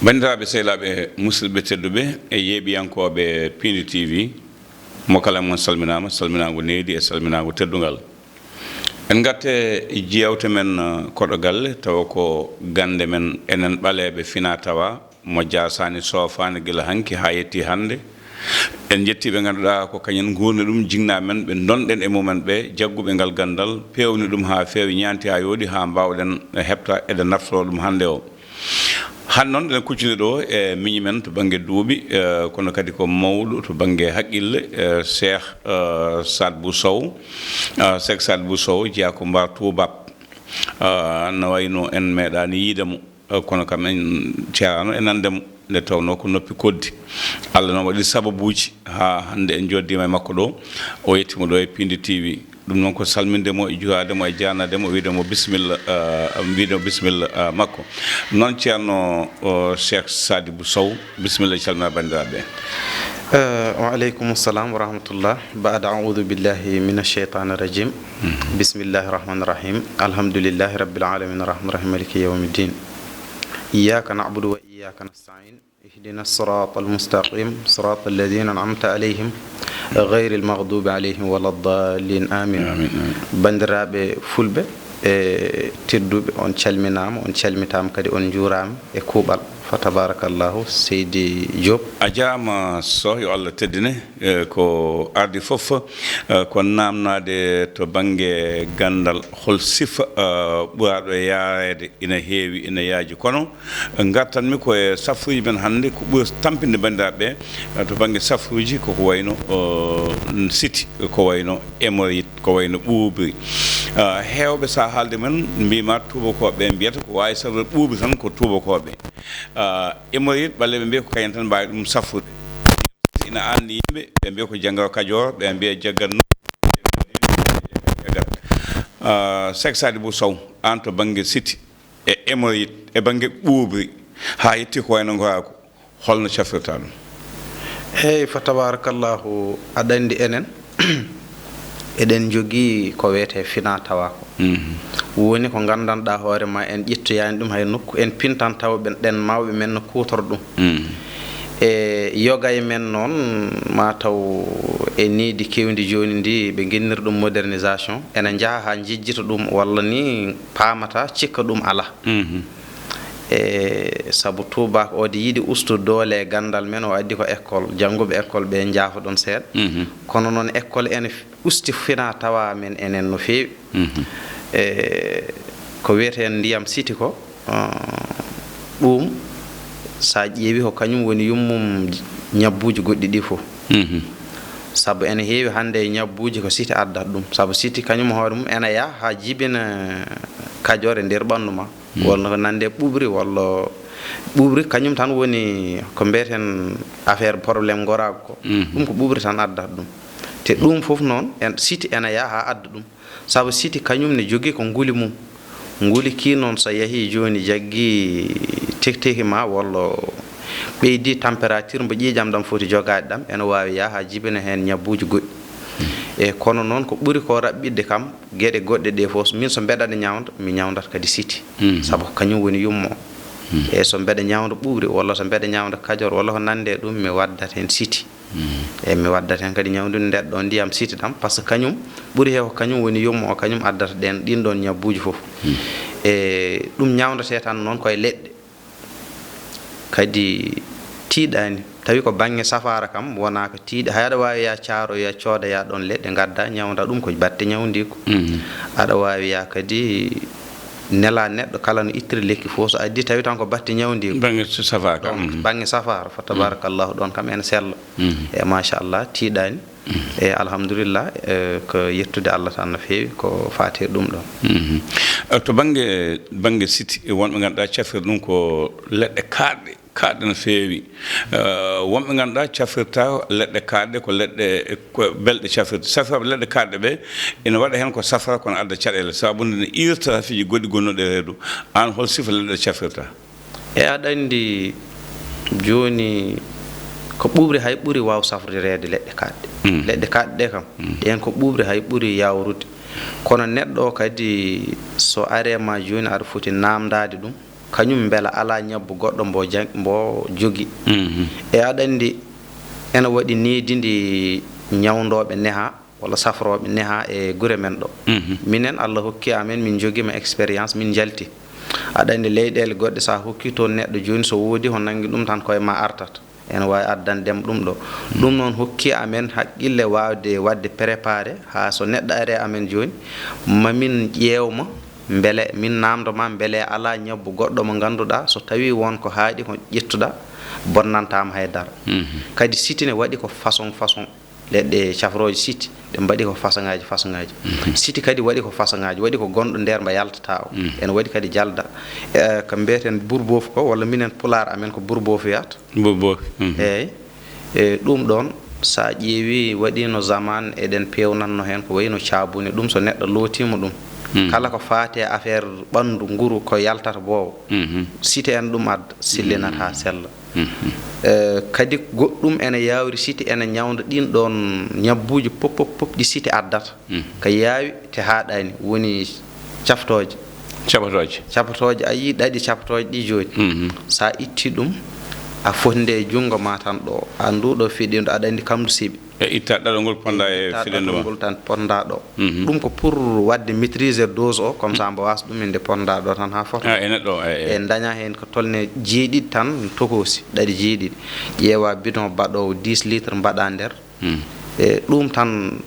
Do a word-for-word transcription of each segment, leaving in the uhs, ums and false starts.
Banndiraaɓe, sehilaaɓe, musidɓe tedduɓe e yeeɓiyankooɓe Piindi T V, mo kala mon salminaama, salminaango needi e salminaango teddungal. En ngatte jeewte men, eh, koɗo galle, tawa ko gannde men enen ɓaleeɓe finaa tawaa, mo jaasaani soofaani gila hanki haa yetti hannde. En njetti ɓe ngannduɗaa ko kañum nguurni ɗum, jinnaaɓe men ɓe ndonɗen e mumen ɓe, jagguɓe ngal ganndal, peewni ɗum haa feewi, ñaanti haa yooɗi, haa mbaawɗen heɓta eɗen naftoro ɗum hannde o. Hannde noon, eɗen kuccidi ɗo e miñi men to bannge duuɓi, eh, kono kadi ko mawɗo to bannge haqqille, eh, Cheikh, eh, Saad Bou Sow, eh, Cheikh Saad Bou Sow, jeyaa ko mbar tuubaak. Eh, no wayno en meeɗaani yiide mo, eh, kono kam en ceeraano e nande mo, nde tawnoo ko noppi koddi. Allah noon waɗi sababuuji haa hannde en njoddiima e makko ɗo, o yetti mo ɗo e Piindi T V. Ɗum noon ko salminde mo, e juuraade mo, e jaarnaade mo, wiide mo bisimilla, eh, wiide mo bisimilla, eh, makko. Noon Ceerno, o, Cheikh Sadibou Sow, bisimilla, calmina banndiraaɓe. Eh, wa aleykum salam wa rahmatullah. Baada audu billahi min asheytani rajim. Mhm. Bismillahi rahmani rahim. Alhamdulillahi rabbil alamin, rahmani rahim, maliki yawmi ddin. Iyyaka na'budu wa iyyaka nasta'in. Ihdina sirata almustaqim, sirata alladhina an'amta alayhim, ghayri almaghdubi alayhim wala ddallin. Amin. Amin, amin. Banndiraaɓe fulɓe e tedduɓe, on calminaama, on calmitaama kadi, on njuuraama e kuuɓal. Fa tabarakallahu, Seydi Diop. A jaama, Soh, yo Allah teddine. Eh, ko ardi fof, eh, ko naamnaade to bannge ganndal, hol sifa, eh, ɓuraaɗo yaareede, ina heewi, ina yaaji, kono ngartanmi ko e safruuji men hannde, ko ɓuri tampinde banndiraaɓe ɓe, eh, to bannge safruuji, ko ko wayno, eh, siti, ko wayno hémorroïde, ko wayno ɓuuɓri. Eh, heewɓe, so a haalde men, mbiima tuubakooɓe ɓe mbiyata ko waawi safrude ɓuuɓri tan ko tuubakooɓe. Eh, hémorroïde, ɓaleeɓe mbiya ko kañum tan mbaawi ɗum safrude. Ina anndi yimɓe, ɓe mbiya ko janngaw Kajoor, ɓe mbiya jaggat nokku, jaggat. Ah, Seek Sadibou Sow, aan to bannge siti e hémorroïde, e bannge ɓuuɓri, haa yetti ko wayno ngoraagu, holno cafrirta ɗum? Eey, fa tabarakallahu, aɗa anndi enen, eɗen njogii ko wiyetee finaa tawaa ko. Mhm. Woni ko nganndanɗaa hoore ma, en ƴettoyaani ɗum hay nokku, en pintan tawa ɓen, ɗen mawɓe men no kuutora ɗum. Mhm. E yoga e men noon, ma taw e needi keewndi jooni ndi, ɓe ngenniri ɗum modernisation, ena njaha haa njejjita ɗum, walla ni paamata, cikka ɗum alaa. Mhm. E sabu tuubaako o de yiɗi ustude doole e ganndal men, o addi ko école, jannguɓe école ɓe njaafo ɗon seeɗa. Mhm. Kono noon école ene f-, usti finaa tawaa men enen no feewi. Mhm. E ko wiyetee ndiyam siti ko, ah, ɗum, so a ƴeewi, ko kañum woni yummum ñabbuuji goɗɗi ɗi fof. Mhm. Sabu ene heewi hannde e ñabbuuji ko siti addata ɗum. Sabu siti kañum hoore mum ene yaha haa jibina Kajoor e nder ɓanndu ma. Mm. Walla ko nande ɓuuɓri, walla ɓuuɓri kañum tan woni ko mbiyeten affaire problème ngoraagu ko. Mhm. Ɗum ko ɓuuɓri tan addata ɗum. Te ɗum fof noon, en, siti ene yaha haa adda ɗum. Sabu siti kañum ne jogii ko nguli mum. Nguli ki noon, so yahii jooni, jaggii tekteki ma, walla ɓeydii température mbo ƴiiƴam ɗam foti jogaade ɗam, ene waawi yaha haa jibina heen ñabbuuji goɗɗi. E kono noon, ko ɓuri ko raɓɓiɗde kam, geɗe goɗɗe ɗe fof, min so mbeɗa ñawnda, mi ñawndata kadi siti. Mhm. Sabu ko kañum woni yummo. Mhm. E so mbeɗa ñawnda ɓuuɓri, walla so mbeɗa ñawnda kajoor, walla ko nande e ɗum, mi waddat heen siti. Mhm. E mi waddat heen kadi ñawndude nden ɗon ndiyam siti ɗam, par ce que kañum ɓuri heew ko kañum woni yummo o, kañum addata ɗen, ɗin ɗon ñabbuuji fof. Mhm. E ɗum ñawndatee tan noon koye leɗɗe. Kadi tiiɗaani. Tawi ko bannge safaara kam, wonaa ko tiiɗi. Hay aɗa waawi yaa caaroya, coodoya ɗoon leɗɗe, ngadda, ñawnda ɗum, ko batte ñawndiigu. Mhm. Aɗa waawi yaa kadi nela neɗɗo kala no ittiri lekki fof, so addi, tawi tan ko batte ñawndiigu. Bannge so safaara kam. Ɗoon, mhm, bannge safaara, fa tabarakallahu, ɗoon kam ene sella. Mhm. E machallah, tiiɗaani. Mhm. E alhamdulillah, e ko yettude Allah tan no feewi ko faati e ɗum ɗoon. Mhm. E to bannge, bannge siti, wonɓe ngannduɗaa cafrirta ɗum ko leɗɗe kaaɗɗe, kaaɗɗe no feewi. E, wonɓe ngannduɗaa cafrirta leɗɗe kaaɗɗe ko leɗɗe, ko belɗe cafrirde. Safrirɓe leɗɗe kaaɗɗe ɓe, ina waɗa heen ko safra, kono adda caɗeele. Sabu nde ne iirta rafiiji goɗɗi gonnuɗi e reedu. Aan, hol sifa leɗɗe cafrirta? E aɗa anndi, jooni ko ɓuuɓri hay ɓuri waaw safrireede leɗɗe kaaɗɗe. Mm. Leɗɗe kaaɗɗe ɗe kam, mm, ɗeen ko ɓuuɓri hay ɓuri yaawrude. Kono neɗɗo o kadi, so arema jooni, aɗa foti naamndaade ɗum, kañum mbela alaa ñabbu goɗɗo mbo jag-, mbo jogi. Mhm. E aɗa anndi, ena waɗi needi ndi ñawndooɓe neha walla safrooɓe neha e gure men ɗo. Mhm. Minen, Allah hokki amen, min njogiima expérience, min njalti. Aɗa anndi, leyɗeele goɗɗe, so a hokki toon neɗɗo jooni, so woodi ko nanngi ɗum tan, ko e ma artata. Ene waawi addande mo ɗum ɗo. Ɗum noon hokki amen haqqille waawde waɗde préparé haa so neɗɗo ari e amen jooni, ma min ƴeew ma, mbele min naamndo ma, mbele alaa ñabbu goɗɗo mo ngannduɗaa, so tawii won ko haaɗi ko ƴettuɗaa, bonnantaa ma hay dara. Mhm. Kadi siti ne waɗi ko façon façon. Leɗɗe cafrooje siti, ɗe mbaɗi ko façon ŋaaji, façon ŋaaji. Mhm. Siti kadi waɗi ko façon ŋaaji, waɗi ko gonɗo nder mba yaltataa o. Mhm. Ene waɗi kadi jalda. E, ko mbiyeten burboof ko, walla minen pulaar amen ko burboof wiyata. Burboof. Mhm. Eeyi. E, ɗum ɗoon, so a ƴeewi, waɗiino zaman, eɗen peewnatno heen ko wayno caabune, ɗum so neɗɗo lootiima ɗum. Mhm. Kala ko faati e affaire ɓanndu, nguru, ko yaltata boobo. Mhm. Siti en ɗum adda, sillinata, mhm, sella. Mhm. Eh, kadi goɗɗum ene yaawri siti ene ñawnda ɗin ɗoon ñabbuuji pop, pop, pop ɗi siti addata. Mhm. Ko yaawi te haaɗaani woni caftooje. Cabatooje. Cabatooje, a yii ɗaɗi cabatooje ɗi jooni. Mhm. So a itti ɗum, a fotnde e junngo ma tan ɗo. A nduɗo fiɗindo, aɗa anndi kam ndu siɓi. E itta ɗaɗol ngol ponda e, itta fiɗindo ɗaɗol ma. Ngol tan ponda ɗo. Mhm. Ɗum ko pour waɗde maîtriser dose o, comme ça mbo waasa ɗum inde ponda ɗo tan haa fota. Ah, e neɗɗo o, e, e. E daña heen ko tolne jeeɗiɗi tan tokoosi, ɗaɗi jeeɗiɗi. Ƴeewa bidon baɗoowo dix litres mbaɗa nder. Mhm. E ɗum tan,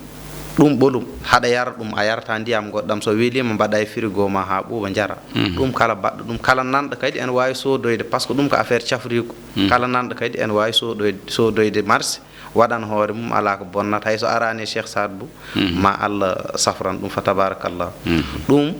ɗum ɓolum, haɗa yara ɗum, a yarata ndiyam goɗɗam, so weliima mbaɗa e frigo ma haa ɓuuɓa njara. Mhm. Ɗum kala baɗɗo ɗum, kala nanɗo kadi ene waawi soodoyde, par ce que ɗum ko affaire cafriiko. Mhm. Kala nanɗo kadi ene waawi soodoyde, soodoyde marché. Waɗan hoore mum, alaa ko bonnata. Hay so araani e Cheikh Saad Bou, mhm, ma Allah safran ɗum, fa tabarakallah. Mhm. Ɗum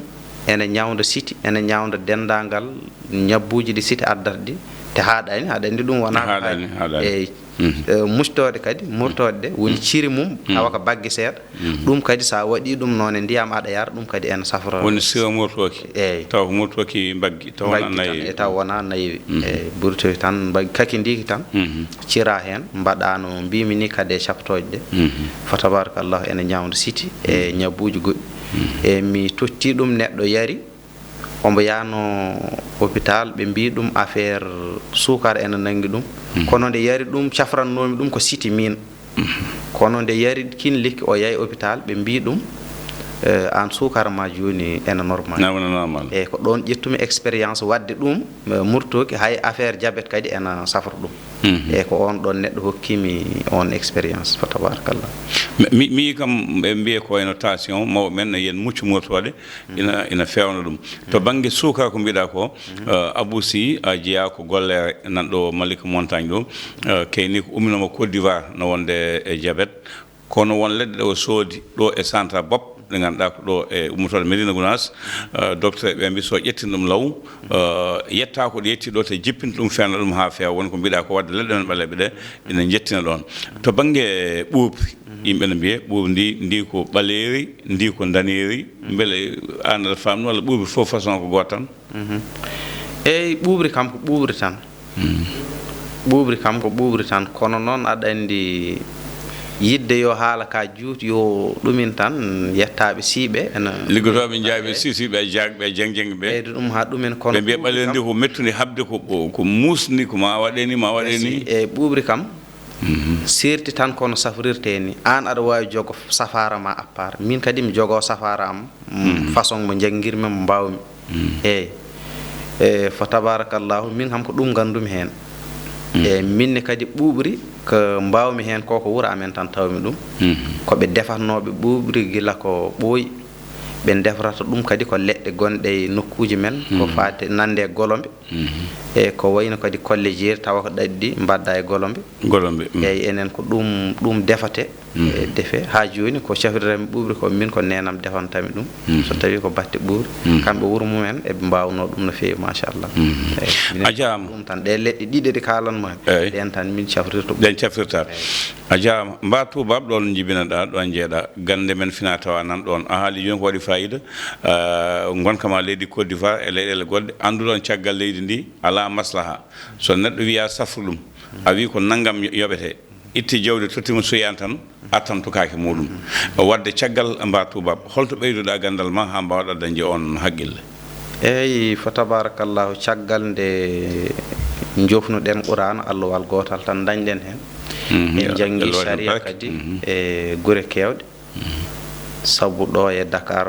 ene ñawnda siti, ene ñawnda denndaangal ñabbuuji ɗi siti addata ɗi, te haaɗaani, aɗa anndi ɗum wonaa ko haaɗaani, haaɗi. Haaɗaani. Eey. Mhm. Eh, muctooɗe kadi, murtooɗe ɗe, woni, mhm, ciri mum, mhm, tawa ko bagge seeɗa. Mhm. Ɗum kadi, so a waɗii ɗum noon e ndiyam aɗa yara, ɗum kadi ene safra. Woni sira murtooki. Eey. Taw ko murtooki mbaggi, taw wonaa mbaggi tan, nayi. E taw wonaa nayi. Mhm. Eey, burtoy tan, mbaggi kakindiiki tan. Mhm. Cira heen, mbaɗa no mbiimi ni kadi e cabatooje ɗe. Mhm. Fa tabarakallah, ene ñawnda siti e, mhm, ñabbuuji goɗɗi. Mhm. E mi totti ɗum, neɗɗo yari, ombo yahno hôpital, ɓe mbii ɗum affaire suukar ene nanngi ɗum. Mhm. Kono nde yari ɗum, cafrannoomi ɗum ko siti miin. Mhm. Kono nde yari kin lekki, o yahi hôpital, ɓe mbii ɗum, eh, aan suukar ma jooni ene normal. Na wona normal. Eey, ko ɗoon ƴettumi expérience waɗde ɗum, eh, murtooki, hay affaire diabète kadi ene safra ɗum. Mhm. Eey, ko oon ɗoon neɗɗo hokkimi oon expérience, fa tabarakallah. Mi, mi, mi kam, ɓe mbiye ko wayno tension, mawɓe men no yen muccu murtooɗe, ina, ina feewna ɗum. To bannge suukar ko mbiɗa ko, eh, Abou Sy, a jeyaa ko golle nan ɗo Malika Montagne ɗo, eh, kayni ko umminooma Côte d'Ivoire no wonde e diabète. Kono won leɗɗe ɗe o soodi ɗo e centre Bopp, ɗe ngannduɗaa ko ɗo e ummotooɗo Médina Gounass, eh, docteur ɓe mbi so ƴettin ɗum law, eh, yetta ko ɗe yetti ɗo te jippinta ɗum, feewna ɗum haa feewa. Woni ko mbiɗa ko waɗde leɗɗe men ɓaleeɓe ɗe, ina njettina ɗoon. To bannge ɓuuɓri, yimɓe no mbiye ɓuuɓri ndi, ndi ko ɓaleeri, ndi ko ndaneeri, mbele aan aɗa faamni walla ɓuuɓri fof façon ko gooto tan? Mhm. Eey, ɓuuɓri kam ko ɓuuɓri tan. Mm. Ɓuuɓri kam ko ɓuuɓri tan, kono noon aɗa anndi yiɗde yo haala ka juut, yo ɗumin tan, yettaaɓe siiɓe ena liggotooɓe njaaɓe sisiiɓe e jaagɓe e jeng-jeng ɓe. Ɓeydo ɗum haa ɗumen, kono ɓe mbiya ɓuuɓri ɓaleeri ndi kam ko mettundi haɓde, ko, ko, ko muusndi, ko ma waɗe ni, ma waɗe ni. Merci. E ɓuuɓri kam, mhm, seerti tan kono safrirte ni. Aan aɗa waawi jogo safaara ma à part. Min kadi mi jogoo safaara am, mm, mhm, façon mo njanngirmi, mo mbaawmi. Mm. Eey. E, fa tabarakallahu, min kam ko ɗum nganndumi heen. Mm. E, minne kadi ɓuuɓri ko mbaawmi heen ko, ko wuro amen tan tawmi ɗum. Mhm. Ko ɓe defatnooɓe ɓuuɓri gila ko ɓooyi. Ɓe ndefatata ɗum kadi ko leɗɗe gonɗe e nokkuuji men, ko, mhm, faati nannde e golombe. Mhm. E ko wayno kadi kollejeeri, tawa ko ɗaɗi ɗi mbaɗɗa e golombe. Golombe, mm. Eey, enen ko ɗum, ɗum defate, mhm, e defe. Haa jooni ko cafrirta-mi ɓuuɓri ko, min ko neenam defanta mi ɗum. Mhm. So tawii ko batte ɓuuɓri, mhm, kamɓe wuro mumen eɓe mbaawno ɗum no feewi, machallah. Mhm. Eey, minen a jaaraama. Ɗum tan, ɗe leɗɗe ɗiɗi ɗe kaalanmi, eey, ɗeen tan min cafrirta ɗum. Ɗeen cafrirta. Eey. A jaaraama. Mba tuubaab, ɗoon njibinaɗaa, ɗoon njeeɗaa. Gannde men fina tawa nan ɗoon. A haali jooni ko waɗi faayiida. Ah, ngonka ma leydi Côte d'Ivoire e leyɗeele goɗɗe. Annduɗon caggal leydi ndi, alaa maslaha. So neɗɗo wiya safru ɗum, a wi ko nanngam yo-, yoɓete. itti jawdi, tottii mo, so yahii tan, artan tukaake muuɗum. Waɗde caggal mba tuubaɓe, holto ɓeyduɗaa ganndal ma haa mbaawɗaa dañde oon haqqille? Eey, fa tabarakallahu, caggal nde njofnuɗen Qur'aana, allowal gootal tan ndañɗen heen. Mhm, En yo njanngi Allah waɗ heen sariya barke. kadi Mhm. e gure keewɗe. Mhm. Sabu ɗo e Dakar,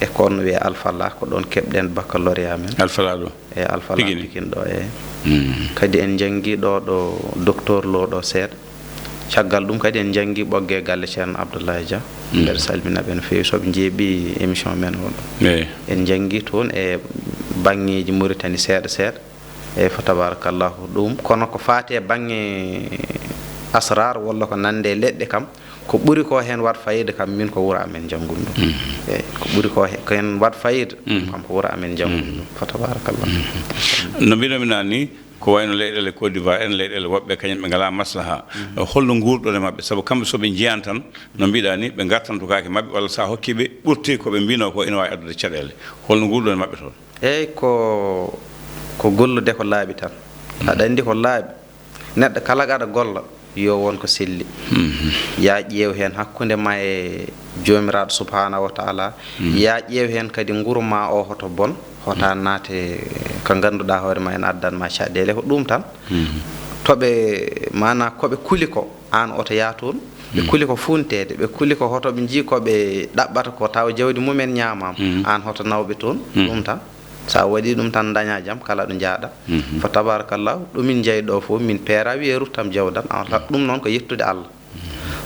e kon wiyee Alfala, ko ɗoon keɓɗen baccalauréat men. Alfala ɗo? E Alfala Pikine. Pikine ɗo, e. Mhm. Kadi en njanngi ɗo, ɗo docteur Lo ɗo seeɗa. Caggal ɗum kadi en njanngi Ɓoggee galle Ceerno Abdoulaye Dia. Mhm. Mbeɗa salmina ɓe no feewi so ɓe njeeɓi émission men o ɗo. Eey. En njanngi toon e baŋŋeeji Mauritanie seeɗa seeɗa. Eey, fa tabarakallahu ɗum. Kono ko faati e baŋŋe asrar walla ko nande e leɗɗe kam, ko ɓuri ko heen waɗ fayida kam, min ko wuro amen njanngun ɗum. Mhm. Eey, ko ɓuri ko he-, ko heen waɗ fayida, Mhm. kam ko wuro amen njanngun Mhm. ɗum. Fa tabarakallahu. Mhm. No mbiɗo mi naan ni, ko wayno leyɗeele Côte d'Ivoire en, leyɗeele woɓɓe, kañum ɓe ngalaa maslaha. Mhm. Holno nguurɗon e maɓɓe? Sabu kamɓe so ɓe njiyan tan, no mbiɗa ni, ɓe ngartan tukaake maɓɓe, walla so a hokkii ɓe, ɓurti ko ɓe mbino ko ina waawi addude caɗeele. Holno nguurɗon e maɓɓe toon? Eey, ko, ko gollude ko laaɓi tan. Aɗa anndi ko laaɓi, neɗɗo kala ko aɗa golla, yo won ko selli. Mhm. Ya ƴeew heen hakkunde ma e Joomiraaɗo subhaanahu wa taala. Mhm. Ya ƴeew heen kadi nguru ma o hoto bon, hota naate ko ngannduɗaa hoore ma ene addan ma caɗeele. Ko ɗum tan. Mhm. To ɓe, maanaa ko ɓe kuli ko, aan oto yaa toon. Ɓe Mhm. kuli ko funteede, ɓe kuli ko hoto ɓe njii ko ɓe ɗaɓɓata ko tawa jawdi mumen ñaamaama. Mhm. Aan hoto nawɓe toon, Mhm. ɗum tan. So a waɗii ɗum tan, ndañaa jam kala ɗo njaaɗa. Mhm. Fa tabarakallahu, ɗo min njeyi ɗo fof, min peera wiyee ruttam jawdam, en fait, ɗum noon ko yettude Allah.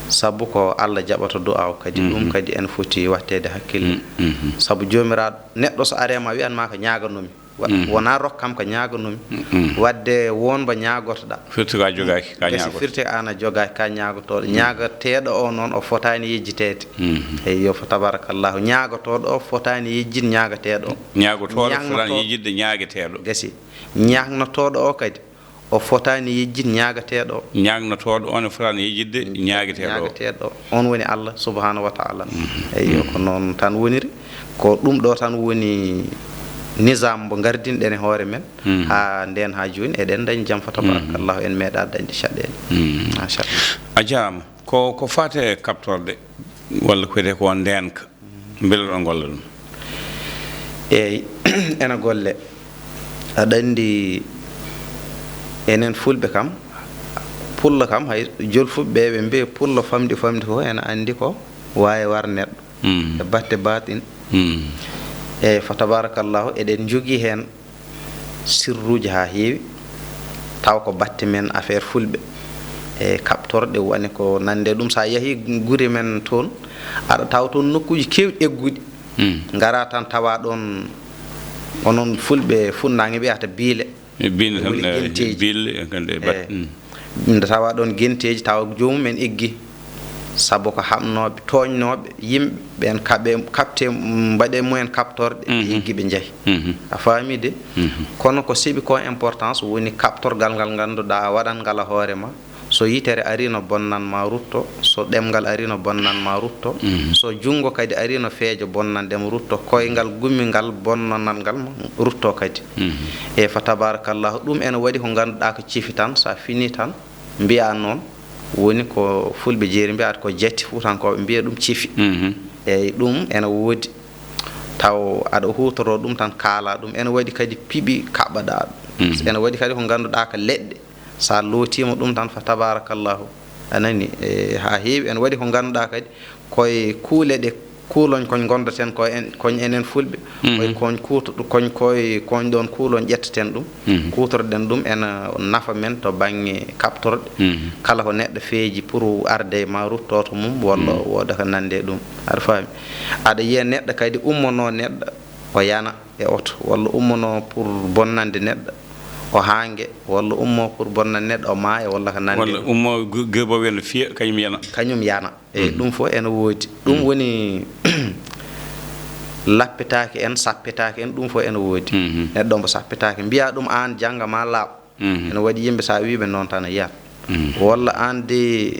Sabu ko Allah jaɓata du'a o kadi, ɗum Mhm. kadi en foti watteede hakkille. Mhm. Sabu Joomiraaɗo, neɗɗo so ari e ma wiyan ma ko ñaaganoomi. Wa-, Mhm. wonaa rokkam ko ñaaganoomi. Mhm. Waɗde won mbo ñaagotoɗaa. Firti ko a jogaaki, ka Gasi ñaagoto. Firti aan a jogaaki, ka ñaagotooɗo. Mhm. Ñaagateeɗo o noon, o fotaani yejjiteede. Mhm. Eyyo, fa tabarakallahu. Ñaagotooɗo o fotaani yejjid ñaagateeɗo o. Ñaagotooɗo fotaani Ñaagotoo- yejjitde ñaageteeɗo. Gasi. Ñaagnotooɗo o kadi, o fotaani yejjid ñaagateeɗo o. Ñaagnotooɗo o ne fotaani yejjitde ñaageteeɗo o. Ñaageteeɗo o. On woni Allah subhanahu wa ta'ala. Mhm. Eyyo, Mhm. ko noon tan woniri. Ko ɗum ɗo tan woni nizaam mbo ngardinɗen e hoore men. Mhm. Haa ndeen haa jooni, eɗen ndañi jam, fa Mhm. tabarakallahu, en meeɗaa dañde caɗeele. Mhm. Machallah. A jaaraama. Ko, ko faati e kaɓtorɗe, walla ko wiyetee ko ndeenka, mbele ɗon golla ɗum? Eey, ena golle. Aɗa anndi, enen Fulɓe kam, Pullo kam, hay Jolfuɓe ɓe, ɓe mbiya Pullo famɗi, famɗi ko, ena anndi ko waawi war neɗɗo. Mm. E batte baatin. Mm. Eey, fa tabarakallahu, eɗen njogii heen sirruuji haa heewi, taw ko batte men, affaire Fulɓe, e kaɓtorɗe, woni ko nande ɗum. So a yahii gure men toon, aɗa tawa toon nokkuuji keewɗi egguɗi. Mm. Ngara tan tawa ɗoon, onon Fulɓe funnaange mbiyata biile. E biile tan, woni eh, genteeji. Biile, eh, kande, bat-, eh, mm. Nde tawa ɗoon genteeji, tawa joomum en eggi. Sabu ko haɓnooɓe, tooñnooɓe yimɓe ɓeen, kaɓe, kaɓte, mm, mbaɗe mumen kaɓtorɗe, mhm, eggi ɓe njahi. Mhm. A faami de? Mhm. Kono ko siɓi ko importance woni kaɓtorgal ngal ngannduɗaa a waɗan ngal a hoore ma. So yitere ari no bonnan ma rutto, so ɗemngal ari no bonnan ma rutto, mhm, so junngo kadi ari no feejo bonnan ɗem rutto, koyngal gummingal bonnanan ngal ma rutto kadi. Mhm. E fa tabarakallahu, ɗum ene waɗi ko ngannduɗaa ko cefi tan, so a fini tan, mbiya noon, woni ko Fulɓe jeeri mbiyata ko jatti, Fuutankooɓe mbiya ɗum cefi. Mhm. Eyi, ɗum ene woodi. Taw aɗa huutoro ɗum tan, kaala ɗum. Ene waɗi kadi piɓi kaɓɓaɗaa ɗum. Mhm. Ene waɗi kadi ko ngannduɗaa ko leɗɗe. So a lootiima ɗum tan, fa tabarakallahu, a nani, e, haa heewi. Ene waɗi ko ngannduɗaa kadi koye kuule ɗe kuuloñ koñ ngondaten ko en, koñ enen Fulɓe. Mhm. Koye koñ kuuto-, koñ, koye koñ ɗoon kuuloñ ƴetteten ɗum, mhm, kuutorɗen ɗum ena nafa men to bannge kaɓtorɗe. Mhm. Kala ko neɗɗo feeji pour arde ma rutto to mum, walla, mhm, wooda ko nande e ɗum. Aɗa faami? Aɗa yiya neɗɗo kadi ummono neɗɗo o yana e oto, walla ummono pour bonnande neɗɗo o haange, walla ummo pour bonnande neɗɗo o maaya, walla ko nande e ɗum. Walla ummo gu-, gebo wiyata fiya, kañum yana. Kañum yana. Eyi, mhm, ɗum fof ene woodi. Ɗum, mhm, woni lappetaake en, sappetaake en, ɗum fof ene woodi. Mhm. Neɗɗo mbo sappetaake, mbiya ɗum aan jannga ma laaɓ. Mhm. Ene waɗi yimɓe, so a wii ɓe noon tan a yiyat. Mhm. Walla aan de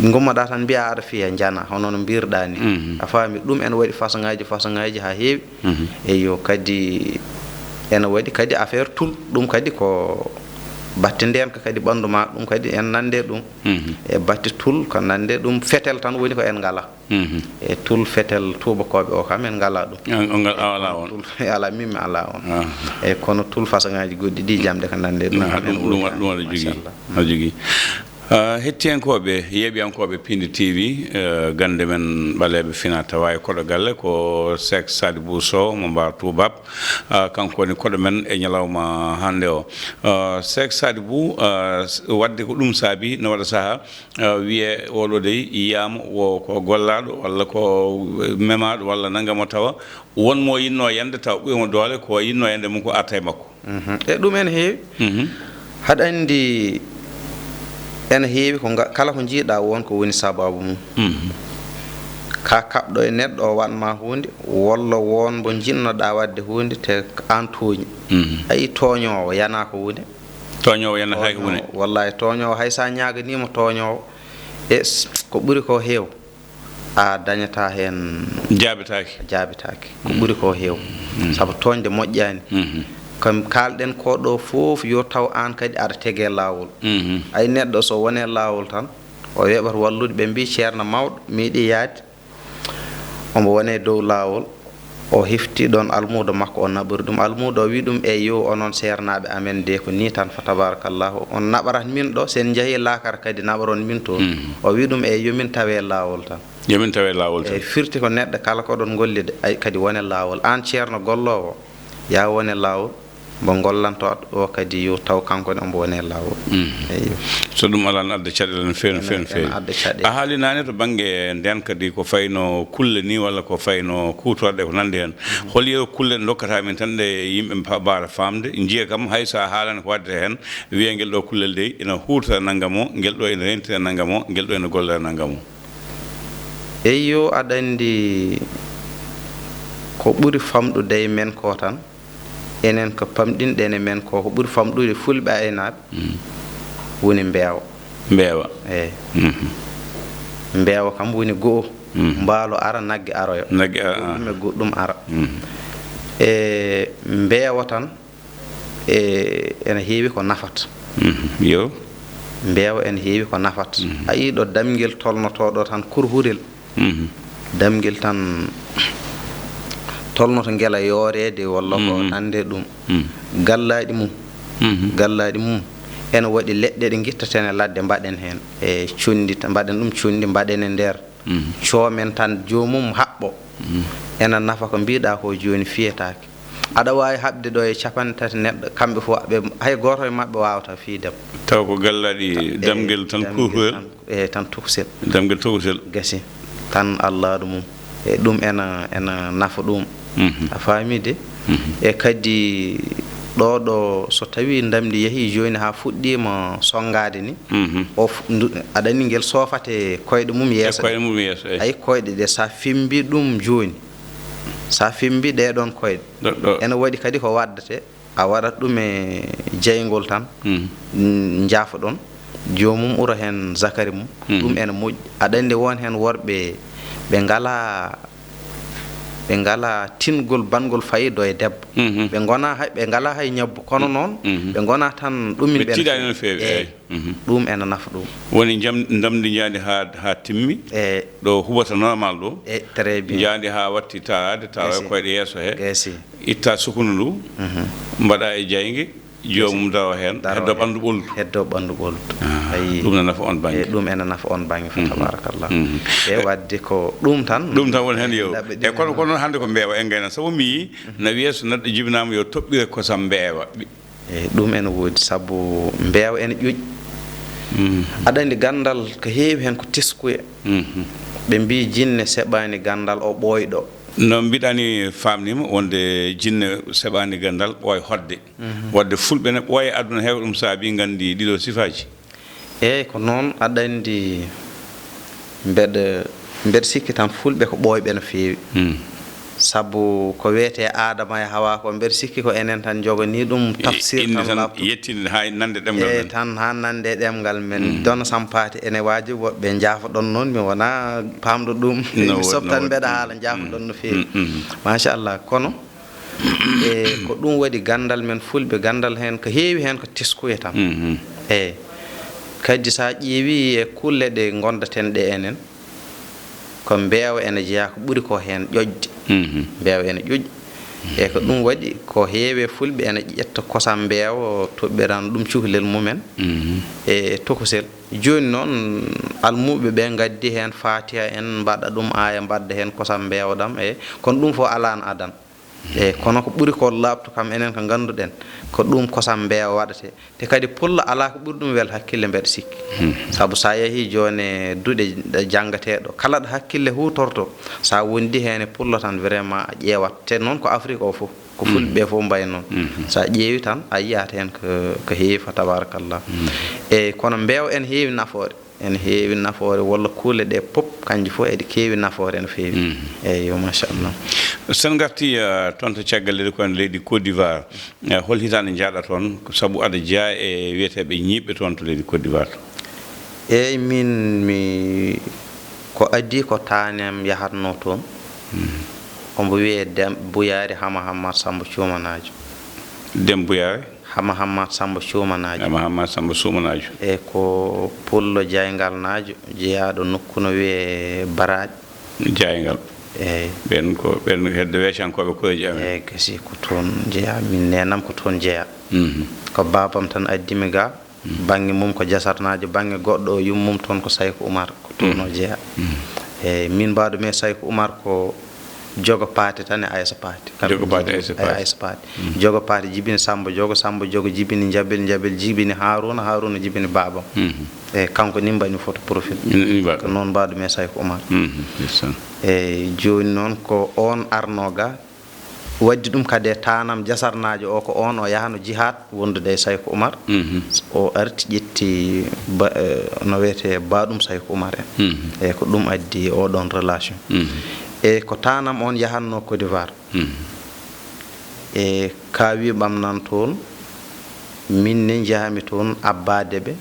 ngummoɗaa tan mbiya aɗa fiya, njana, hono no mbirɗaa ni. Mhm. A faami, ɗum ene waɗi façon ŋaaji, façon ŋaaji haa heewi. Mhm. Eyyo, kadi ene waɗi kadi affaire tul, ɗum kadi ko Batte ndeenka kadi ɓanndu ma, ɗum kadi en nande ɗum. Mhm. E batte tul ko nande ɗum, fetel tan woni ko en ngala. Mhm. E tul fetel tuubakooɓe o kam en ngala ɗum. On, on ngal, a ala on? Tul, ala, min mi ala on. Ah. E kono tul façon ŋaaji goɗɗi ɗi jamɗe ko nande ɗum. Ah, kam en ɗum, ɗum, woodi ɗum aɗa jogii. Machallah. Aɗa jogii. Ah, hettiyankooɓe, yeeɓiyankooɓe Pindi T V, eh, gannde men ɓaleeɓe fina tawa e koɗo galle ko Seek Sadibou Sow mo Mbar Toubab. Ah, kanko woni koɗo men e ñalawma hannde o. Ah, Seek Sadibou, ah, s-, waɗde ko ɗum saabi no waɗa sahaa, ah, wiyee oɗo dey yiyaama wo ko gollaaɗo walla ko memaaɗo walla nanngam o tawa won mo yinnoo yande tawa ɓuri mo doole ko yinnoo yande mum ko arta e makko. Mhm. E ɗum ene heewi. Mhm. Haɗa anndi ene heewi ko nga-, kala ko njiiɗa won ko woni sababu mum. Mhm. Ka kaɓɗo e neɗɗo o waɗ ma huunde, walla won mbo njiɗnoɗa waɗde huunde te aan tooñi. Mhm. A yi tooñoowo yana ko huunde. Tooñoowo yana hay ko huunde. Tooñoowo, wallahi tooñoowo hay sa ñaaganiima tooñoowo, e s-, ko ɓuri ko heew. A dañataa heen. Jaabitaake. Jaabitaake. Ko ɓuri ko heew. Mm. Sabu tooñde moƴƴaani. Mhm. Kam kaalɗen ko ɗo fof yo taw aan kadi aɗa tege laawol. Mhm. Ay neɗɗo so wone laawol tan, o weɓat wallude. Ɓe mbii ceerno mawɗo, miiɗi yaade, omo wone dow laawol, o hefti ɗoon almuudo makko, o naɓori ɗum. Almuudo o wii ɗum, "Eey, yo onon seernaaɓe amen de, ko nii tan, fa tabarakallahu, on naɓarat min ɗo, sen njahii laakara kadi naɓaron min toon." Mhm. O wii ɗum, "Eey, yo min tawe laawol tan." Yo min tawe laawol tan. Eey, firti ko neɗɗo kala ko ɗon gollide, ay, kadi wone laawol. Aan ceerno golloowo, yaa wone laawol, mbo gollanto o kadi yo taw kanko ne omo wone laawol. Mhm. Eey. So ɗum alaa, ne adda caɗeele no feewi, no feewi, no feewi. Ene adda caɗeele. A haali naane to bannge ndeen kadi ko fayno kulle ni walla ko fayno kuutorɗe ko nanndi heen. Mhm. Hol yeru kulle ɗe ndokkata min tan ɗe yimɓe mba-, mbaara faamde, njiya kam hay so a haalani ko waɗde heen, wiya ngel ɗo kullel dey ina huutora nanngam o, ngel ɗo ina rentira nanngam o, ngel ɗo ina gollira nanngam o. Eyyo, aɗa anndi ko ɓuri famɗude e men ko tan, enen ko pamɗinɗen e men ko, ko ɓuri famɗude fulɓe aynaaɓe, mm, woni mbeewa. Mbeewa. Eey. Mhm. Mbeewa kam woni go'o, mhm, mbaalo ara, nagge aroya. Nagge ara, goɗɗum e goɗɗum ara. Mhm. E mbeewa tan, e, ene heewi ko nafata. Mhm. Yo. Mbeewa ene heewi ko nafata. Mhm. A yii ɗo damngel tolnotooɗo tan kurhurel. Mhm. Damngel tan tolnoto ngela yooreede walla ko, mhm, nande ɗum. Mhm. Gallaaɗi mum. Mhm. Gallaaɗi mum. Ene waɗi leɗɗe ɗe ngittatene ladde mbaɗen heen. E conndi ta-, mbaɗen ɗum conndi, mbaɗen e nder. Mhm. Coomen tan joomum haɓɓo. Mhm. Ena nafa ko mbiɗa ko jooni fiyetaake. Aɗa waawi haɓde ɗo e capanɗe tati neɗɗo, kamɓe fof, ɓe, hay gooto e maɓɓe waawata fiidem. Taw ko gallaaɗi. E, damngel tan damngel kuukuwel. Tan, e, tan tokusel. Damngel tokusel. Gasi. Tan allaaɗo mum. E ɗum ena, ena nafa ɗum. Mhm. A faami de? Mhm. E kadi ɗo, ɗo so tawii ndamndi yahii jooni haa fuɗɗiima sonngaade ni, mhm, o fu-, ndu-, aɗa anndi ngel soofate koyɗe mum yeeso. E koyɗe mum yeeso, eey. Ay koyɗe ɗe, so a fimbi ɗum jooni, so a fimbi ɗee ɗoon koyɗe, ɗo, ɗo, ene waɗi kadi ko waɗdate, a waɗat ɗum e jeyngol tan, mm, mm, njaafoɗon, joomum ura heen zakari mum, mm, ɗum ene moƴƴi. Aɗa anndi won heen worɓe ɓe ngalaa, ɓe ngalaa tingol banngol faydo e debbo. Mhm. Ɓe ngonaa hay, ɓe ngalaa hay ñabbu, kono noon, mhm, ɓe ngonaa tan ɗumin ɓe ɓe tiiɗaani no feewi, eey. Eey. Mhm. Ɗum ena nafa ɗum. Woni jam-, ndamndi njaadi haa, haa timmi. E. Ɗo huɓata normal ɗo. E, très bien. Njaadi haa watti taaraade, taara e koyɗe yeeso he. Gasi. Itta sukundu ndu, mhm, mbaɗa e jaynge, joomum daro heen, daro heddo heen. Ɓanndu ɓoldu. Heddo ɓanndu ɓoldu. Ah, ayi. Ɗum ne nafa on bannge. E, ɗum ena nafa on bannge, fa, mhm, tabarakallah. Mhm. E, waɗde ko ɗum tan. Ɗum tan woni heen, yo. Laɓɓe ɗi e kono, kono hannde ko mbeewa en ngayna. Sabu mi yii, mhm, na wiyee so neɗɗo jibinaama yo toɓɓire kosam mbeewa. Eey, ɗum ene woodi, sabu mbeewa ene ƴoƴi. Mm. Aɗa anndi ganndal ko heewi heen ko teskuya. Mhm. Ɓe mbii jinne seɓaani ganndal, o ɓooyɗo. No mbiɗa ni, faamniima wonde jinne seɓaani ganndal, ɓooy hoɗde. Mhm. Waɗde fulɓe ne ɓooya aduna heewa, ɗum saabii nganndi ɗiɗo sifaaji. Eey, ko noon, aɗa anndi mbeɗa, mbeɗa sikki tan fulɓe ko ɓooyɓe no feewi. Hmm. Sabu ko wiyetee Aadama e Hawaa ko, mbeɗa sikki ko enen tan njoganii ɗum tafsir. Inde tan tan laaɓtuɗo. Yettinde haa nande ɗemngal men. Eey, tan haa nande ɗemngal men. Hmm. Dona Sampaate, ene waaji woɓɓe njaafoɗon noon, mi wonaa paamɗo ɗum. No woodi, sabu no tan woodi. Mbeɗa haala, njaafoɗon no feewi. Hmm, hmm. Machallah, kono E ko ɗum waɗi ganndal men Fulɓe, ganndal heen ko heewi heen ko teskuya tan. Mhm. Eeyi. Kadi so a ƴeewi e kulle ɗe ngonndaten ɗe enen, ko mbeewa ene jeyaa ko ɓuri ko heen ƴoƴde. Mhm. Mbeewa ene ƴoƴi. E ko ɗum waɗi ko heewi e Fulɓe ene ƴetta kosam mbeewa, toɓɓirana ɗum cukalel mumen. Mhm. E tokosel. Jooni noon, almuuɓe ɓe ngaddi heen faatiha en, mbaɗa ɗum aaya, mbadda heen kosam mbeewa ɗam, e kono ɗum fof alaano adan. E kono ko ɓuri ko laaɓto kam enen ko ngannduɗen, ko ɗum kosam mbeewa waɗate. Te kadi pullo alaa ko ɓuri ɗum wel hakkille mbeɗa sikki. Hmm. Sabu so a yahii jooni e duɗe janngateeɗo, kala ɗo hakkille huutorto, so a wondi heen e pullo tan vraiment a ƴeewat. Te noon ko Afrique o fof, ko fulɓe ɓe fof mbayi noon. Hmm. So a ƴeewi tan a yiyaat heen ko, ko heewi fa tabarakallah. Hmm. Eeyi, kono mbeewa ene heewi nafoore. Ene heewi nafoore, walla kuule ɗe pop, kanji fof eɗe keewi nafoore no feewi. Mhm. Eeyo, machallah. So en ngartii, eh, toon to caggal leydi, ko en leydi Côte d'Ivoire, eh, hol hitaande njaaɗa toon? Ko sabu aɗa jeyaa e wiyeteeɓe ñiiɓɓe toon to leydi Côte d'Ivoire to? Eeyi, min mi, ko adii ko taane am yahatnoo toon. Mhm. Omo wiyee Dem Buyaari Hama Hammat Sammba Cuumanaajo. Dem Buyaari? Hama Hammat Sammba Cuumanaajo. Hama Hammat Sammba Cuumanaajo. E ko pullo jaayngalnaajo, jeyaaɗo nokku no wiyee Baraaɗi. Jaayngal. Eeyi. Ɓeen ko, ɓeen hedde weecankooɓe koreeji amen. Eeyi, gasi ko toon jeyaa. Min neenam ko toon jeyaa. Mhm. Ko baabam tan addi mi ga. Mhm. Baŋŋe mum ko Jasarnaajo, baŋŋe goɗɗo o yummum toon ko Sayko Umar, ko toon o jeyaa. Mhm. Eeyi, min mbaɗo mi e Sayko Umar ko Jogo Paate tan e Aysa Paate. Kamɓe Jogo Paate, jibini Aysa Paate. Aysa Paate. Mm. Jogo Paate jibini Sammba Jogo, Sammba Jogo jibini Njabel, Njabel jibini Haaruna, Haaruna jibini baabam. Mhm. E kanko ni mbaɗmi photo profil. Ni, ni mbaɗa. Ko noon mbaɗo mi e Sayko Umar. Mhm, ndeysaan. E jooni noon ko oon arno ga, waddi ɗum kadi e taanam Jasarnaajo o, ko oon o yahano jihaad wondude e Sayko Umar. Mhm. O arti ƴetti ba-, eh, no wiyetee Baɗum Sayko Umar en. Mhm. E ko ɗum addi oɗon relation. Mhm. E ko taanam on yahatnoo Côte d'Ivoire. Mhm. E kaawi ɓamnan toon, min ne njahami toon abbaade ɓe.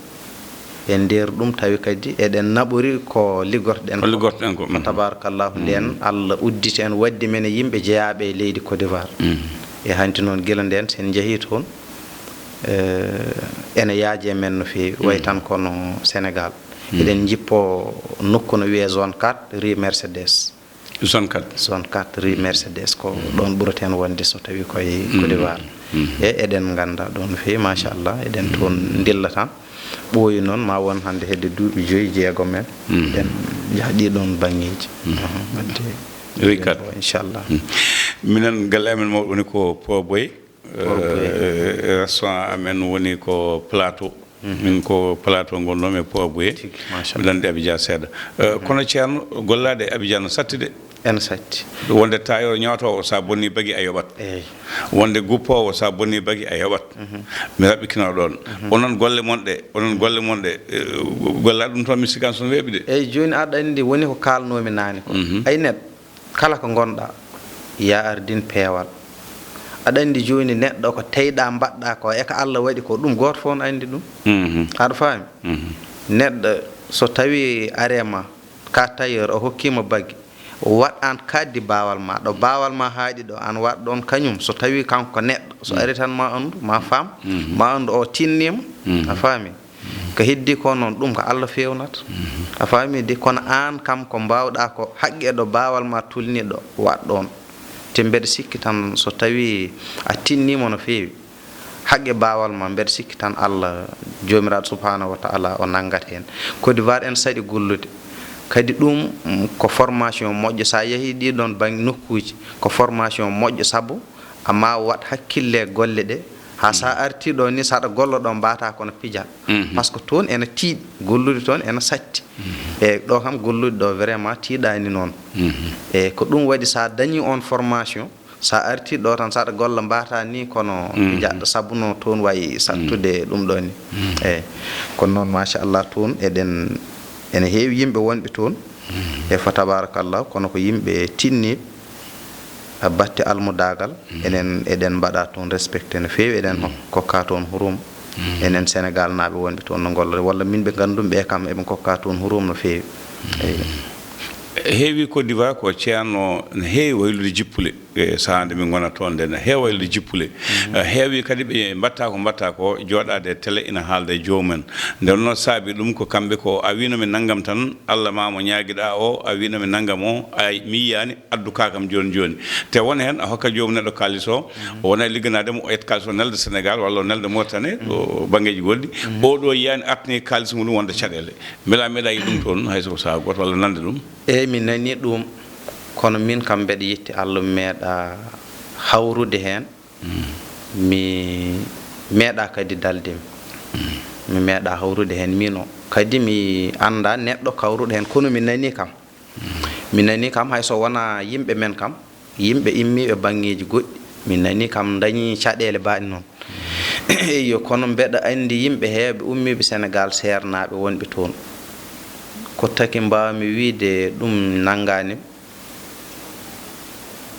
E nder ɗum tawi kadi eɗen naɓori ko liggortoɗen ko. Ko liggortoɗen ko, mhm. Tabarakallahu, nden Allah udditi en waddi men e yimɓe jeyaaɓe e leydi Côte d'Ivoire. Mhm. E hanti noon gila nden sen njahii toon, eh, ene yaaji e men no feewi, way tan kono Sénégal. Mhm. Eɗen njippo nokku no wiyee zone quatre, rue Mercedes. Zone quatre. Zone quatre, rue Mercedes, ko ɗoon ɓuraten wonde so tawi koye Côte d'Ivoire. Mhm. E eɗen ngannda ɗoon no feewi, machallah, eɗen toon ndilla tan. Ɓooyi noon, ma won hannde hedde duuɓi joyi, jeegom en. Mhm. Eɗen njaha ɗii ɗoon baŋŋeeji. Mhm. Aha, wadde rue quatre. Inchallah. Mhm. Minen galle amen mawɗo woni ko Poboy. Poboy. Eh, restaurant amen woni ko Plateau. Mhm. Min ko Plateau ngonnomi e Poboye. Tigi, machallah. Mbiɗa anndi Abidjan seeɗa. Eh, mhm. Kono Ceerno, gollaade e Abidjan no satti de. Ene satti. Wonde tailleur ñootoowo, so a bonni bagi a yoɓat. Eeyi. Wonde guppoowo, so a bonni bagi a yoɓat. Mhm. Mi raɓɓikinoo ɗoon. Mhm. Onon golle mon ɗe, onon golle mon ɗe, eh, gollaaɗe ɗum toon mi sikkan so no weeɓi de. Eeyi, jooni aɗa anndi woni ko kaalnoomi naane ko. Mhm. Ay neɗɗo, kala ko ngonɗaa, ya ardin peewal. Aɗa anndi jooni neɗɗo ko teyɗaa mbaɗɗaa ko e ko Allah waɗi ko, ɗum gooto fof no anndi ɗum. Mhm. Aɗa faami? Mhm. Neɗɗo so tawii arema ka tailleur o hokkiima bagi, waɗ aan kaaddi baawal ma, ɗo baawal ma haaɗi ɗo, aan waɗ ɗoon kañum. So tawii kanko ko neɗɗo, so ari tan ma anndu, ma faam, mhm, ma anndu o tinniima. Mhm. A faami? Ko heddii ko noon, ɗum ko Allah feewnata. Mhm. A faami de, kono aan kam ko mbaawɗaa ko haqqe ɗo baawal ma tolnii ɗo, waɗ ɗoon. Te mbeɗa sikki tan so tawii a tinniima no feewi, haqqe baawal ma, mbeɗa sikki tan Allah Joomiraaɗo Subhaanahu wa Ta'ala o nanngat heen. Côte d'Ivoire ene saɗi gollude. Kadi ɗum, mm, ko formation moƴƴo. So a yahii ɗii ɗoon baŋ-, nokkuuji, ko formation moƴƴo, sabu a ma waɗ hakkille e golle ɗe. Haa so a artii ɗo ni, so aɗa golla ɗo, mbaata kono pija. Mhm. Par ce que toon ene tiiɗi, gollude toon ene satti. Mhm. E ɗo kam gollude ɗo vraiment tiiɗaani noon. Mhm. E ko ɗum waɗi so a dañii oon formation, so a artii ɗo tan, so aɗa golla mbaata ni kono, mhm, pijaɗɗo, sabu no toon wayi sattude, mhm, ɗum ɗo ni. Mhm. E kono noon machallah toon eɗen, ene heewi yimɓe wonɓe toon. Mhm. E fa tabarakallah, kono ko yimɓe tinniiɓe. A batte almudaagal, mhm, enen eɗen mbaɗa toon respecté no feewi, eɗen, mhm, hok-, kokka toon hurum. Mhm. Enen Sénégal naaɓe wonɓe toon no ngolla, walla min ɓe nganndu-mi ɓe kam eɓe kokka toon hurum no feewi. Mhm. Eyi. Heewi Côte d'Ivoire ko Ceerno no heewi waylude jippule. E sahaa nde min ngonata toon nde, ne heewa e jippule. Eh, heewi kadi ɓe mbaɗta ko mbaɗta ko, jooɗaade e télé ina haalda e joomum en. Nde wonnoo saabi ɗum ko kamɓe ko, "A wiino mi nanngam tan, Alla ma mo ñaagiɗaa o, a wiino mi nanngam o, ay, mi yiyaani, addu kaa kam jooni jooni." Te won heen a hokka joomum neɗɗo kaalis o, o wona e ligganaade mo, o ƴetta kaalis o nelda Sénégal walla o nelda Mauritanie, o banngeeji goɗɗi. O ɗo yiyaani artani kaalis mum wonde caɗeele. Mbela meeɗa yiɗde ɗum toon, hay so ko sahaa gooto walla nande ɗum? Eey, mi nanii ɗum, kono miin kam mbeɗa yetti Alla, mi meeɗaa hawrude heen. Mi meeɗaa kadi dalde mi. Mi meeɗaa hawrude heen miin o. Kadi mi anndaa neɗɗo kawruɗo heen, kono mi nanii kam. Mi nanii kam, hay so wonaa yimɓe men kam, yimɓe immiiɓe baŋŋeeji goɗɗi, mi nanii kam ndañii caɗeele baaɗe noon. Eyyo, kono mbeɗa anndi yimɓe heewɓe ummiiɓe Senegaal, seernaaɓe wonɓe toon. Ko taki mbaawmi wiyde ɗum nanngaani.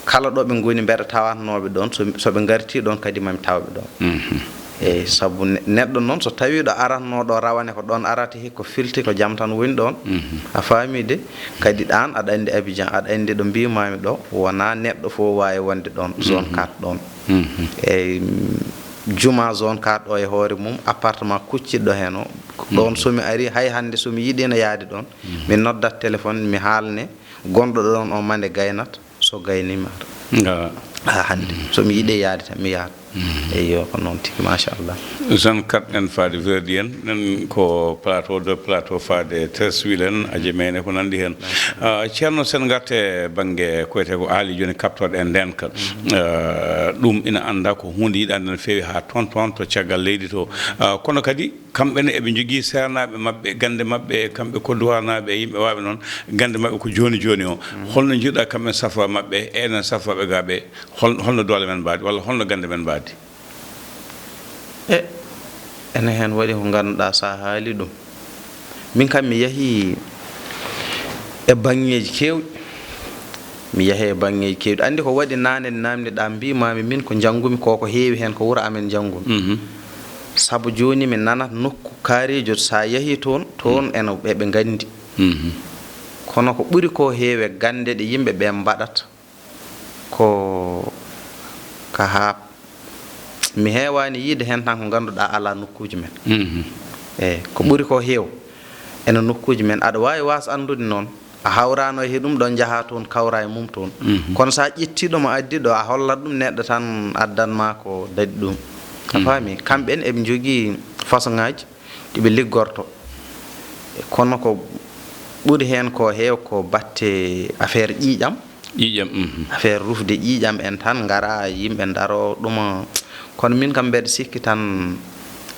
Kala ɗo ɓe ngoni, mbeɗa tawatnooɓe ɗoon. So, so ɓe ngartii ɗoon kadi, mami tawɓe ɗoon. Mhm. Eey, sabu ne-, neɗɗo noon, so tawiiɗo aratnoo ɗo rawane, ko ɗoon arata, he ko filti, ko jam tan woni ɗoon. Mhm. A faamii de? Kadi ɗaan, aɗa anndi Abidjan, aɗa anndi ɗo mbiimaami ɗo, wonaa neɗɗo fof waawi wonde ɗoon, zone Mhm. quatre ɗoon. Mhm. Eey, mm, juma zone quatre ɗo e hoore mum, appartement kucciɗo heen o, ɗoon Mhm. so mi arii, hay hannde so mi yiɗiino yahde ɗoon, Mhm. mi noddat téléphone, mi haalne, gonɗo ɗoon o mande gaynat, so gayniima ara. Nga. Haa hannde. Mm. So mi yiɗi yahde tan, mi yahat. Mm. Eyyo, ko noon tigi, machallah. Zone quatre en faade Verdi en, ɗen ko plateau deux, plateau faade Treichville en, Adjamé en e ko nanndi heen. Machallah. Ah, Ceerno, sen ngarte bannge ko wiyetee ko aali jooni kaɓtooɗe e ndeenka. Mm. Ah, ɗum ina anndaa ko huunde yiɗaande no feewi haa toon, toon to caggal leydi to. Ah, kono kadi, kamɓe ne eɓe njogii seernaaɓe maɓɓe, gannde maɓɓe, kamɓe Kodduwaarnaaɓe e yimɓe waawɓe noon, gannde maɓɓe ko jooni jooni o. Mm. Holno njiɗɗaa kamɓe safo maɓɓe, e enen safooɓe gaa ɓe, hol-, holno doole men mbaadi, walla holno gannde men mbaadi? E, ene heen waɗi ko ngannduɗaa, so a haali ɗum. Min kam, mi yahii e baŋŋeeji keewɗi. Mi yahii e baŋŋeeji keewɗi. Anndi ko waɗi naane, naamni ɗaa, mbiimaami min ko njanngumi ko, ko heewi heen ko wuro amen njanngumi. Mhm. Sabu jooni mi nanat nokku kaariijo, so a yahii toon, toon ene ɓe, ɓe nganndi. Mhm. Kono ko ɓuri ko heewe gannde ɗe yimɓe ɓe mbaɗata ko ka haa mi heewaani yiide heen tan ko ngannduɗaa alaa nokkuuji men. Mhm. Eey, ko ɓuri ko heew ene nokkuuji men. Aɗa waawi waas anndude noon, a hawraano e ɗum ɗoon, njahaa toon, kawraa e mum toon. Mhm. Kono so a ƴettii ɗum, a addii ɗo, a hollat ɗum neɗɗo tan, addan ma ko daɗi ɗum. A Mhm. faami? Kamɓe ne eɓe njogii façon ŋaaji ɗi ɓe liggorto. Kono ko ɓuri heen ko heew ko batte affaire ƴiiƴam. Ƴiiƴam, mhm. Affaire rufde ƴiiƴam en tan, ngara yimɓe ndaro ɗuma. Kono min kam mbeɗa sikki tan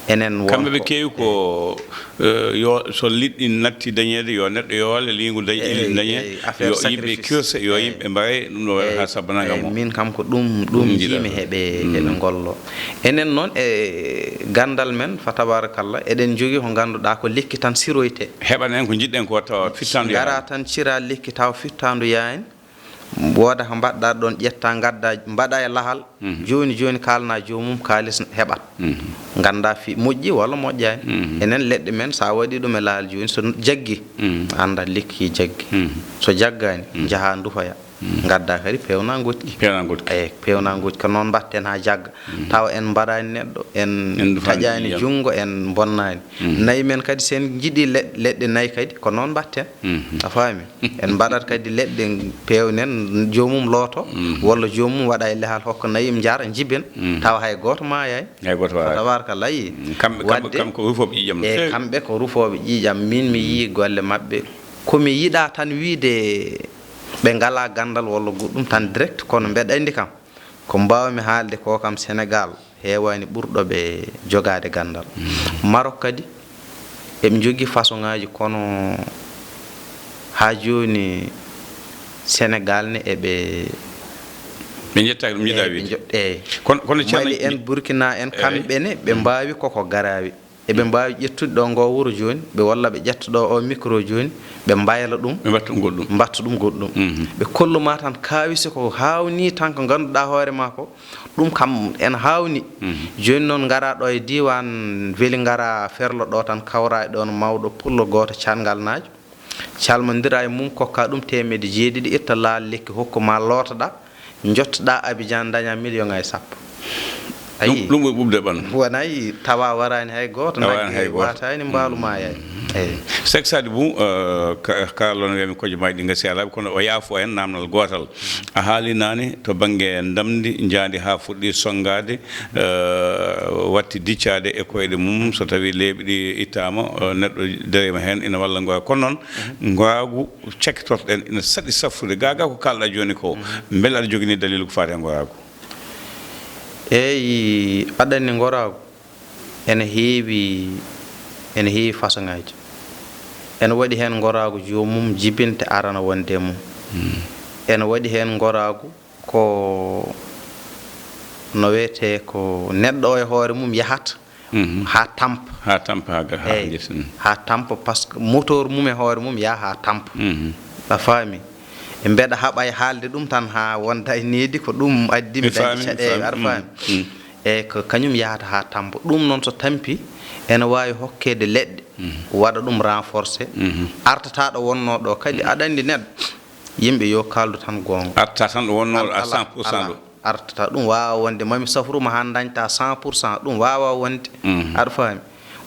enen won Kamɓe ɓe ko keewi ko, eh, yo, so liɗɗi natti dañeede, yo neɗɗo yoole, liingu dañ-, Eey, liɗɗi dañee, eey, affaire yo yimɓe sacrifice. Kirse, yo Eey. Yimɓe mbaye, ɗum ɗo Eey, haa sabu nangam eey, o. Min kam ko ɗum, ɗum Ɗum njiimi njiɗaa. Heɓe, Mm. heɓe ngollo. Enen noon e ganndal men, fa tabarakallah, eɗen njogii ko ngannduɗaa ko lekki tan siroyte. Heɓan en ko njiɗɗen ko tawa fittaandu Ngara yaani. Tan cira lekki tawa fittaandu yaani. Wooda ko mbaɗɗa ɗoon, ƴetta, ngadda, mbaɗa e lahal. Mhm. Jooni, jooni kaalna joomum, kaalis heɓat. Mhm. Ngannda fi moƴƴi walla moƴƴaani. Mhm. Enen leɗɗe men, so a waɗi ɗum e lahal jooni, so jaggi, Mhm. annda lekki jaggi. Mhm. So jaggaani, Mhm. njaha ndufoya. Mhm. Ngadda kadi peewna ngoƴƴi. Peewna ngoƴƴi. Eey, peewna ngoƴƴi. Ko noon mbaɗten haa jagga. Mhm. Tawa en mbaraani neɗɗo, en En ndufaani taƴaani ƴiiƴam. Junngo, en mbonnaani. Mhm. Nayi men kadi, so en njiɗi leɗ-, leɗɗe nayi kadi, ko noon mbaɗten. Mhm. A faami? En mbaɗat kadi leɗɗe peewnen, joomum looto, Mhm. walla joomum waɗa e lehal hokka nayi, njaara, njiben, Mhm. tawa hay gooto maayaani. Hay gooto maayaani. Tabaarkalla, a yii. Mhm. Kamɓe, kamɓe, Waɗde, kamɓe ko rufooɓe ƴiiƴam no e feewi. Kamɓe ko rufooɓe ƴiiƴam. Min mi yii golle maɓɓe. Ko mi yiɗaa tan wiyde ɓe ngalaa ganndal walla goɗɗum tan direct, kono mbeɗa anndi kam, ko mbaawmi haalde ko kam, Senegaal heewaani ɓurɗo ɓe jogaade ganndal. Mm. Marok kadi, eɓe njogii façon ŋaaji, kono haa jooni Senegaal ne eɓe Ɓe njettaaki ɗum, njiɗaa eey, ɓe wiide. Njo-, eey. Kono, kono Ceerno Mali en, Burkina en, eey. Kamɓe ne, ɓe mbaawi koko garaawi. Eɓe mbaawi ƴettude ɗo ngo wuro jooni, ɓe walla ɓe ƴetta ɗo o micro jooni, ɓe mbayla ɗum, Ɓe mbatta ɗum goɗɗum. Mbatta ɗum goɗɗum. Mhm. Ɓe kollu ma tan kaawise ko haawnii tan ko ngannduɗaa hoore maa ko, ɗum kam ene haawni. Mhm. Jooni noon ngara ɗo e diiwaan Veli, ngara Ferlo ɗo tan, kawra e ɗoon mawɗo pullo gooto caatngal naajo, calmondira e mum, kokka ɗum teemedde jeeɗiɗi, itta laal lekki, hokku ma, lootoɗaa, Njottoɗaa Abidjan, ndañaa million ŋaaji sappo. Ɗum, ayi, ɗum ɓuri ɓuuɓde ɓandu. Wonay tawa waraani hay gooto, a waraani nagge hay gooto, waataani, mbaalu maayaani. Eyi. Seek Saadi Bum, eh, ka-, kaalon wiyami kojomaaji ɗi ngasi alaaɓe, kono o yaafo en naamnal gootal. A haali naane to bannge ndamndi, njaandi haa fuɗɗi sonngaade, eh, watti diccaade e koyɗe mum, so tawii leeɓi ɗi ittaama, eh, neɗɗo dariima heen, ina walla ngoya. Kono noon, ngoyaagu cakkitorɗen ina saɗi safrude. Gaa gaa ko kaalɗaa jooni ko, mbele aɗa jogini daliilu ko faati e ngoyaagu? Eyi, aɗa anndi ngoyaagu ene heewi, ene heewi fasoŋaaji. Ene waɗi heen ngoyaagu joomum jibinta arana wonde e mum. Ene waɗi heen ngoyaagu ko no wiyetee ko neɗɗo o e hoore mum yahata haa tampa. Haa tampa, haa ga-, haa Eyi, haa tampa, par ce que moteur mum e hoore mum yaha haa tampa. A faami? E mbeɗa haɓa e haalde ɗum tan haa wonda e needi ko ɗum addi mi dañde caɗeele, aɗa faami? Eyi, ko kañum yahata haa tampa. Ɗum noon so tampi, ene waawi hokkeede leɗɗe, waɗa ɗum renforcé, artata ɗo wonnoo ɗo. Kadi aɗa anndi neɗɗo, yimɓe yo kaaldu tan goonga. Arta tan ɗo wonnoo Al-, à cent pour cent ɗo. Artata ɗum waawa wonde, mami safruma haa dañta cent pour cent, ɗum waawa wonde. Aɗa faami?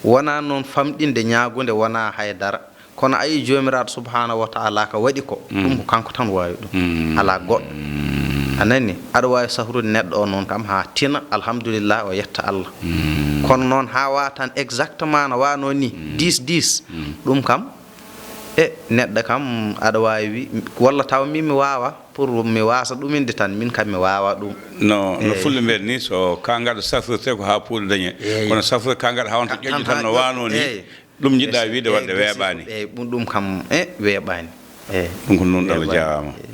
Wonaa noon famɗinde ñaagunde, wonaa hay dara. Kono a yii Joomiraaɗo Subhaanahu wa Taala ka waɗi ko, ɗum ko kanko tan waawi ɗum. Alaa goɗɗo. A nani? Aɗa waawi safrude neɗɗo o noon kam haa tina, alhamdulillah, o yetta Allah. Kono noon haa waatan exactement no waanoo ni, dix dix, ɗum kam, e neɗɗo kam aɗa waawi wi-, walla taw min mi waawa, pour mi waasa ɗuminde tan, min kam mi waawa ɗum. No, no Eyi. Fulɓe mbiyata ni, so kaangaɗo safrirte ko haa puuɗe dañe. Eyi. Kono safrirte kaangaɗo haa wonta Ka-, ƴoƴƴo tan tan no haa waanoo ni, ƴoƴ-, eyi. Ɗum njiɗɗaa Eyi, wiide eyi, waɗde weeɓaani. Eyi, ɗum, ɗum kam, e weeɓaani. Ɗum ko nuunɗal Weeɓaani. Jaaraama. Eyi.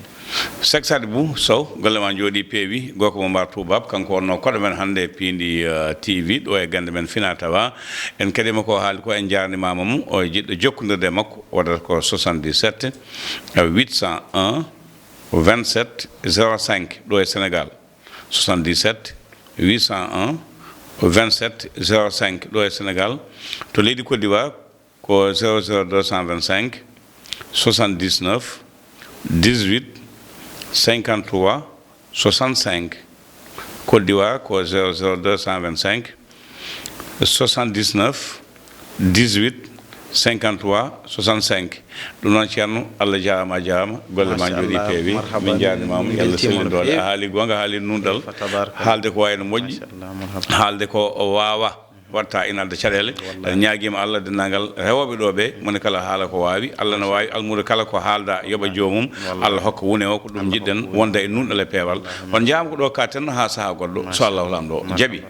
Seek Saadi Bum Sow, golle ma njooɗii peewi. Gorko mo mbar tuubaab, kanko wonnoo koɗo men hannde e Piindi, eh, T V, ɗo e gannde men fina tawa. En keɗiima ko haali ko, en njaarnimaama mo. O jiɗɗo jokkondirde e makko, waɗata ko soixante-dix-sept, huit cent un, vingt-sept, zéro cinq, ɗo e Sénégal. Soixante-dix-sept, huit cent un, vingt-sept, zéro cinq, ɗo e Sénégal. To leydi Côte d'Ivoire, ko zéro zéro deux cent vingt-cinq, soixante-dix-neuf, dix-huit, cinquante-trois, soixante-cinq. Côte d'Ivoire ko zéro zéro deux cent vingt-cinq, soixante-dix-neuf, dix-huit, cinquante-trois, soixante-cinq. Ɗum noon, Ceerno, Allah jaaraama, a jaaraama. Golle ma Machallah, njooɗii peewi. Marhaban. Min njaarnimaama. Min Yalla mbeltiima no sellin doole. Feewi. A haali goonga, a haali nuunɗal. Eyi, fa tabaraka. Haalde ko wayi no moƴƴi. Machallah, marhaban. Haalde ko o waawa. Waɗta ina adda caɗeele. Wallahi. En ñaagiima Allah, denndaangal rewooɓe ɗo ɓe, moni kala haala ko waawi. Allah no waawi almuudo kala ko haalda, yoɓa joomum. Wallahi. Allah hokka wune o ko ɗum Allah njiɗɗen, hokka wune. Wonda e nuunɗal e peewal. Wallahi. On njaaraama ko ɗo kaaɗten haa sahaa goɗɗo, so Machallah. Allahu Laamɗo Machallah. Jaɓi.